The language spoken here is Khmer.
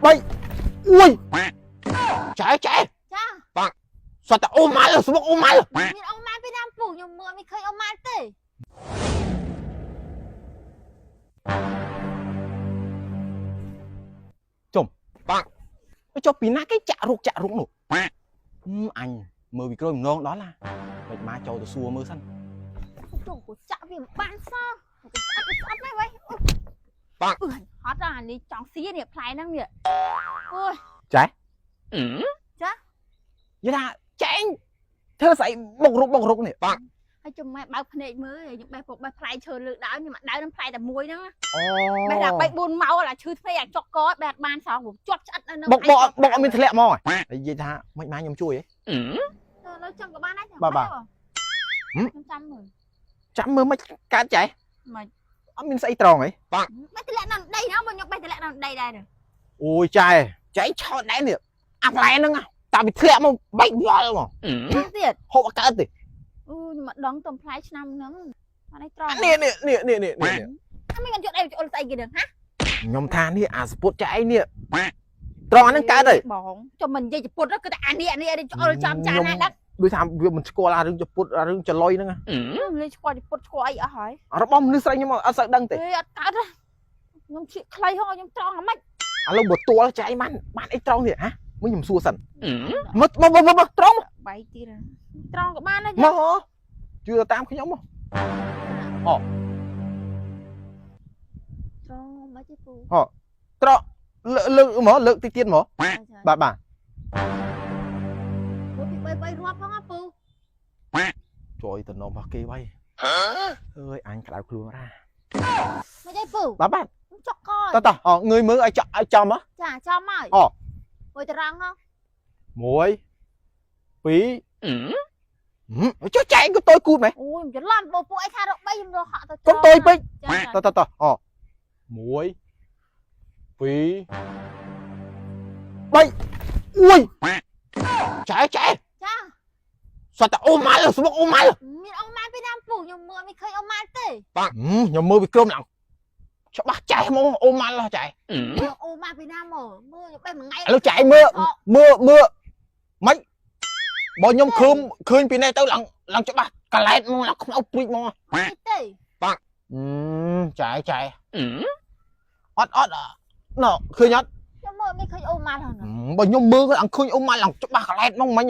3អូយចែចែ ចា សត្វតែអូម៉ាល់ស្មុកអូម៉ាល់ មានអូម៉ាល់ពីណាពូខ្ញុំមើលមិនឃើញអូម៉ាល់ទេ ចុះពីណាគេចាក់រុកចាក់រុកនោះអញមើលពីក្រួយម្ដងដល់ណាមិនមកចូលទៅសួរមើលសិន ចុះกูចាក់វាមិនបានសោះស្អិតស្អិតមែនវ៉ៃ បាក់ អឺហត់អានេះចង់ស៊ីនេះផ្លែហ្នឹងនេះអូយ និយាយថាចែងធ្វើស្អីបុករុកបុករុកនេះ ហើយជុំម៉ែបើកភ្នែកមើលខ្ញុំបេះពុកបេះផ្លែឈើលើកដើមខ្ញុំមកដើមនឹងផ្លែតែមួយហ្នឹង អូ បេះដល់3 4ម៉ោងឡាឈឺភ្នែកអាចុកកបេះអត់បានសោះជាប់ឆ្អិតនៅនឹង បុកបុកបុកអត់មានធ្លាក់មកហើយនិយាយថាមិនមកខ្ញុំជួយហ៎ នៅចឹងក៏បានដែរ បាទបាទ ខ្ញុំចាំមើល ចាំមើលមិនកើតចែ មិន អត់មានស្អីត្រង់ហី បេះតម្លាក់នៅដីណាមកខ្ញុំបេះតម្លាក់នៅដីដែរ អូយចែចែឆោតដែរនេះអាផ្លែហ្នឹងតាពីធ្លាក់មកបែកវល់មក ទៀត ហូបអត់កើតទេ អូខ្ញុំមកដងទំផ្លែឆ្នាំហ្នឹងអត់នេះត្រង់ នេះនេះនេះនេះនេះនេះ អត់មានយកអីចូលស្អីគេហ្នឹងហា ខ្ញុំថានេះអាសពុតចែនេះត្រង់អាហ្នឹងកើតហើយ បងចុះមិននិយាយជពុតគឺតែអានេះអានេះចូលចំចានណាដឹក ដូចថាវាមិនស្គាល់អារឿងជពុតអារឿងចលុយហ្នឹង លេងស្គាល់ជពុតស្គាល់អីអស់ហើយ របស់មនុស្សស្រីខ្ញុំអត់សូវដឹងទេ អេអត់កើតខ្ញុំឈៀកខ្លីហ៎ខ្ញុំត្រង់អាម៉េច ឥឡូវបើទួលចែបានបានអីត្រង់ទៀតហ៎មួយខ្ញុំសួរសិនមកមកមកត្រង់ បាយទៀតត្រង់ក៏បានដែរ មកជឿតាមខ្ញុំមក ត្រង់មិនទេពូ ត្រង់លើកមកលើកតិចទៀតមកបាទបាទ ពូពី3 3រាប់ផងពូ ជួយតំណមរបស់គេវ៉ៃអើយអញក្តៅខ្លួនរ៉ា មិនទេពូ បាទបាទ ចុកក តោះតោះអងើយមើលឲ្យចឲ្យចំហ៎ ចាចំហើយ អូ មួយត្រង់ហ៎ 1 2ចុះចែងក៏តូចគូតមែន អូយខ្ញុំច្រឡំបងពួកអីថារក3ខ្ញុំរកហក់ទៅ កុំតូចពេក ចា តោះតោះតោះអូ1 2 3អូយចែចែ ចា សត្វតែអូម៉ាល់ស្មុកអូម៉ាល់ មានអូម៉ាល់ពីណាពូខ្ញុំមើលមិនឃើញអូម៉ាល់ទេ ខ្ញុំមើលពីក្រុមឡើងច្បាស់ចែហ្មងអូម៉ាល់ចែ អូម៉ាល់ពីណាមកមើលខ្ញុំបេះមួយថ្ងៃ ឥឡូវចែមើលមើលមើលម៉េចបើខ្ញុំឃើញឃើញពីនេះទៅឡើងឡើងច្បាស់កឡែតហ្មងឡើងខ្មៅព្រួចហ្មង ទេ ចែចែអត់អត់ណ៎ឃើញអត់ ខ្ញុំមើលមិនឃើញអូម៉ាល់ហ្នឹង បើខ្ញុំមើលឡើងឃើញអូម៉ាល់ឡើងច្បាស់កឡែតហ្មងមិញ